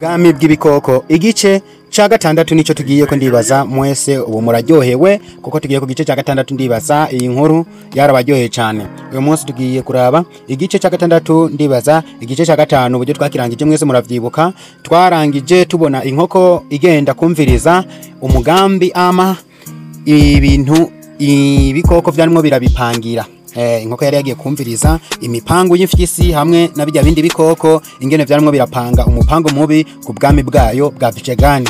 Bwami bw'ibikoko igice ca gatandatu nico tugiye ko. Ndibaza mwese ubu muraryohewe kuko tugiye ku gice ca gatandatu. Ndibaza iyi nkuru yarabaryoheye cyane. Uyu munsi tugiye kuraba igice ca gatandatu. Ndibaza igice ca gatanu uburyo twakirangije mwese muravyibuka. Twarangije tubona inkoko igenda kumviriza umugambi ama ibintu ibikoko vyarimwo birabipangira. Inkoko yari yagiye kumviriza imipangu y'imfyisi hamwe na bijya bindi bikoko, ingene vyarimwo birapanga umupango mubi ku bwami bwayo bwa Vicegani.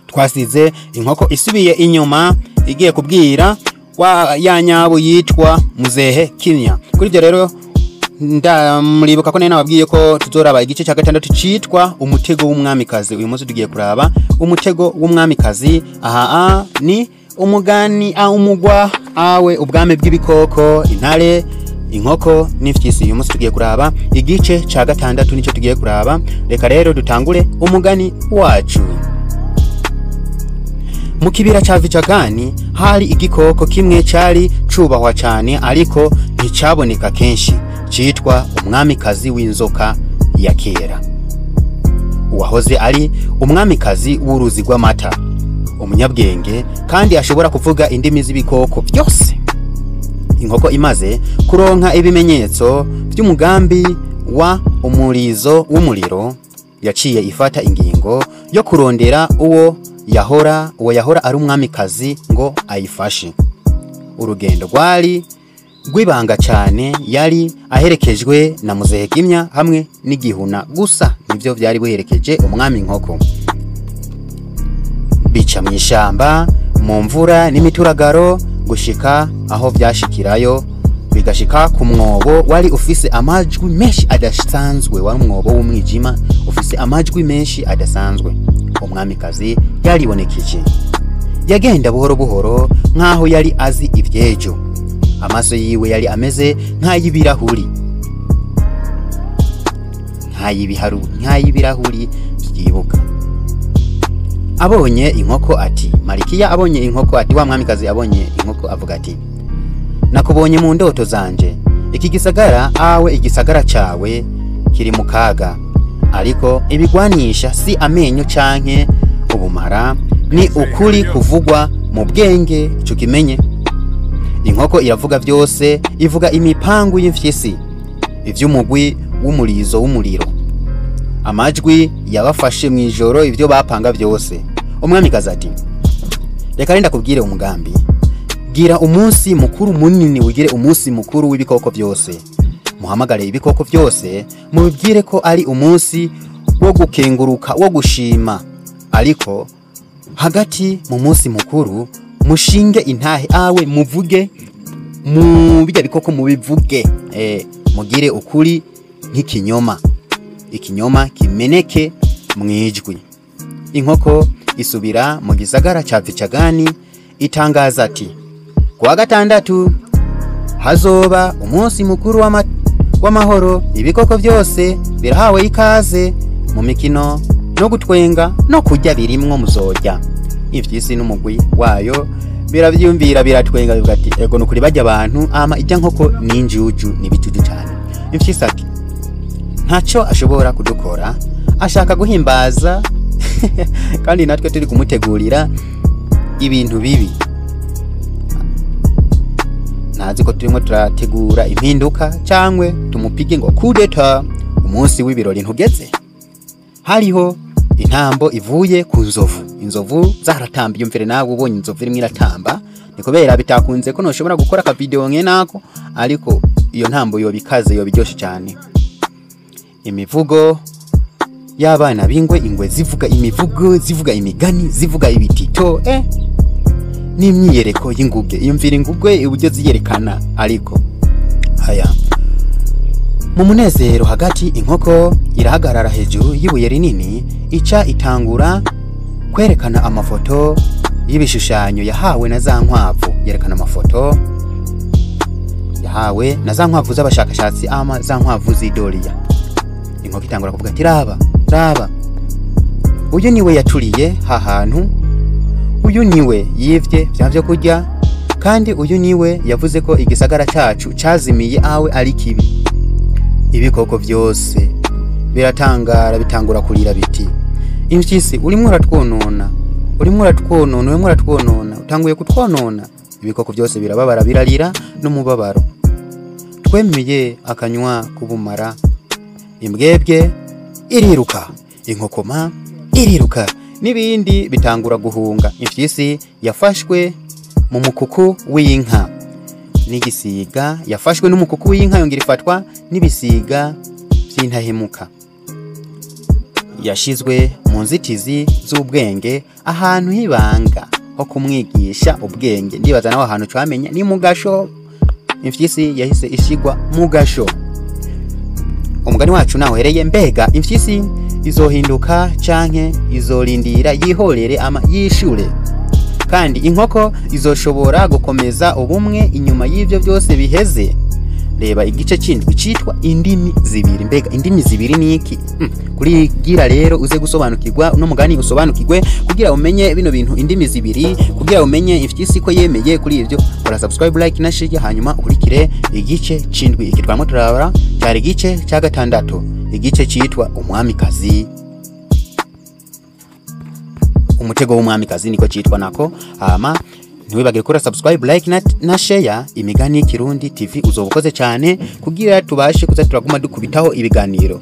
Twasize inkoko isubiye inyuma igiye kubwira wa ya nyabu yitwa Muzehe Kimya. Kuri ibyo rero, ndamuribuka ko nari nababwiye ko tuzoraba igice cya gatandatu citwa "Umutego w'umwamikazi". Uyu munsi tugiye kuraba umutego w'umwamikazi. Aha ni umugani a umugwa awe ubwami bw'ibikoko: intare, inkoko n'imfyisi. Uyu munsi tugiye kuraba igice cya gatandatu, nicyo tugiye kuraba. Reka rero dutangure umugani wacu. Mu kibira ca Vicagani hari igikoko kimwe cari cubahwa cane, ariko nticaboneka kenshi, citwa umwamikazi w'inzoka ya kera, uwahoze ari umwamikazi w'uruzi rw'amata, umunyabwenge kandi ashobora kuvuga indimi z'ibikoko byose. Inkoko imaze kuronka ibimenyetso by'umugambi wa umurizo w'umuriro, yaciye ifata ingingo yo kurondera uwo yahora ari umwamikazi ngo ayifashe. Urugendo rwari rw'ibanga cyane. Yari aherekejwe na Muzehe Kimya hamwe n'igihuna gusa, nivyo byari buherekeje umwami inkoko. Bica mu ishamba, mu mvura n'imituragaro, gushika aho vyashikirayo, bigashika ku mwobo wari ufise amajwi menshi adasanzwe. Wari umwobo w'umwijima ufise amajwi menshi adasanzwe. Umwamikazi yaribonekeje. Yagenda buhoro buhoro nk'aho yari azi ivy'ejo. Amaso yiwe yari ameze nk'ay'ibirahuri, nk'ay'ibirahuri vyibuka. Abonye inkoko ati, Marikiya abonye inkoko ati, wa mwamikazi abonye inkoko avuga ati: "Nakubonye mu ndoto zanje. Iki gisagara awe igisagara cawe kiri mu kaga, ariko ibigwanisha si amenyo canke ubumara, ni ukuri kuvugwa mu bwenge. Ico kimenye." Inkoko iravuga vyose, ivuga imipangu y'imfyisi, ivy'umugwi w'umurizo w'umuriro, amajwi yabafashe mw'ijoro, ivyo bapanga vyose. Umwamikazi ati: "Reka renda kubwire umugambi. Gira umunsi mukuru munini, wigire umunsi mukuru w'ibikoko byose. Muhamagare ibikoko byose, mubibwire ko ari umunsi wo gukenguruka, wo gushima. Ariko hagati mu munsi mukuru mushinge intahe awe muvuge mu bijya bikoko, mubivuge, mugire ukuri nk'ikinyoma, ikinyoma kimeneke mwijwi." Inkoko isubira mu gisagara ca Vicagani, itangaza ati: "Kuwa gatandatu hazoba umunsi mukuru w'amahoro. Ibikoko byose birahawe ikaze mu mikino no gutwenga no kurya birimwo, muzorya." Imfyisi n'umugwi wayo biravyumvira, biratwenga, bivuga ati: "Ego, nukuri bajya abantu ama ijya nkoko n'injuju n'ibijuju cyane." Imfyisi ati: "Ntacyo ashobora kudukora, ashaka guhimbaza kandi natwe turi kumutegurira ibintu bibi. Ntazi ko turimo turategura impinduka cyangwa tumupige ngo kudeta. Umunsi w'ibirori ntugeze?" Hariho intambo ivuye ku nzovu. Inzovu zaratamba. Yumvire nawe ubonye inzovu irimo iratamba. Ni kubera bitakunze ko ntushobora gukora aka video nke nako, ariko iyo ntambo yoba ikaze, yoba iryoshe cyane. Imivugo y'abana b'ingwe, ingwe zivuga imivugo, zivuga imigani, zivuga ibitito, n'imyiyereko y'inguge. Iyumvira inguge uburyo ziyerekana. Ariko aya mu munezero hagati, inkoko irahagarara hejuru y'ibuye rinini, ica itangura kwerekana amafoto y'ibishushanyo yahawe na za nkwavu. Yerekana amafoto yahawe na za nkwavu z'abashakashatsi, ama za nkwavu z'idoriya. Inkoko itangura kuvuga ati: "Raba, raba, uyu niwe yaturiye ha hantu, uyu niwe yivye vya vyo kurya, kandi uyu niwe yavuze ko igisagara cacu cazimiye awe ari kibi." Ibikoko vyose biratangara, bitangura kurira biti: Impyisi, urimo uratwonona, urimo uratwonona, urimo uratwonona, utanguye kutwonona. Ibikoko byose birababara, birarira n'umubabaro. Twemeye akanywa k'ubumara. Imbwebwe iriruka, inkokoma iriruka, n'ibindi bitangura guhunga. Impyisi yafashwe mu mukuku w'inka n'igisiga, yafashwe n'umukuku w'inka, yongera ifatwa n'ibisiga by'intahemuka. Yashizwe mu nzitizi z'ubwenge, ahantu h'ibanga ho kumwigisha ubwenge. Ndibaza nawe ahantu twamenya ni mu gasho. Impyisi yahise ishigwa mu gasho. Umugani wacu naho uhereye. Mbega impyisi izohinduka canke izorindira yihorere ama yishure? Kandi inkoko izoshobora gukomeza ubumwe inyuma y'ivyo byose biheze? Reba igice c'indwi citwa "Indimi zibiri". Mbega indimi zibiri ni iki? Kurigira rero uze gusobanukirwa uno mugani, usobanukirwe kugira umenye bino bintu, indimi zibiri, kugira umenye impyisi ko yemeye. Kuri ivyo, kora subscribe, like na share, hanyuma ukurikire igice c'indwi. Iki twarimo turabara cyari igice cya gatandatu, igice citwa "Umwamikazi", "Umutego w'umwamikazi" niko citwa nako. Hama ntiwibagire gukora subscribe, like na share Imigani Kirundi TV. Uzoba ukoze cyane kugira tubashe kuza turaguma dukubitaho ibiganiro.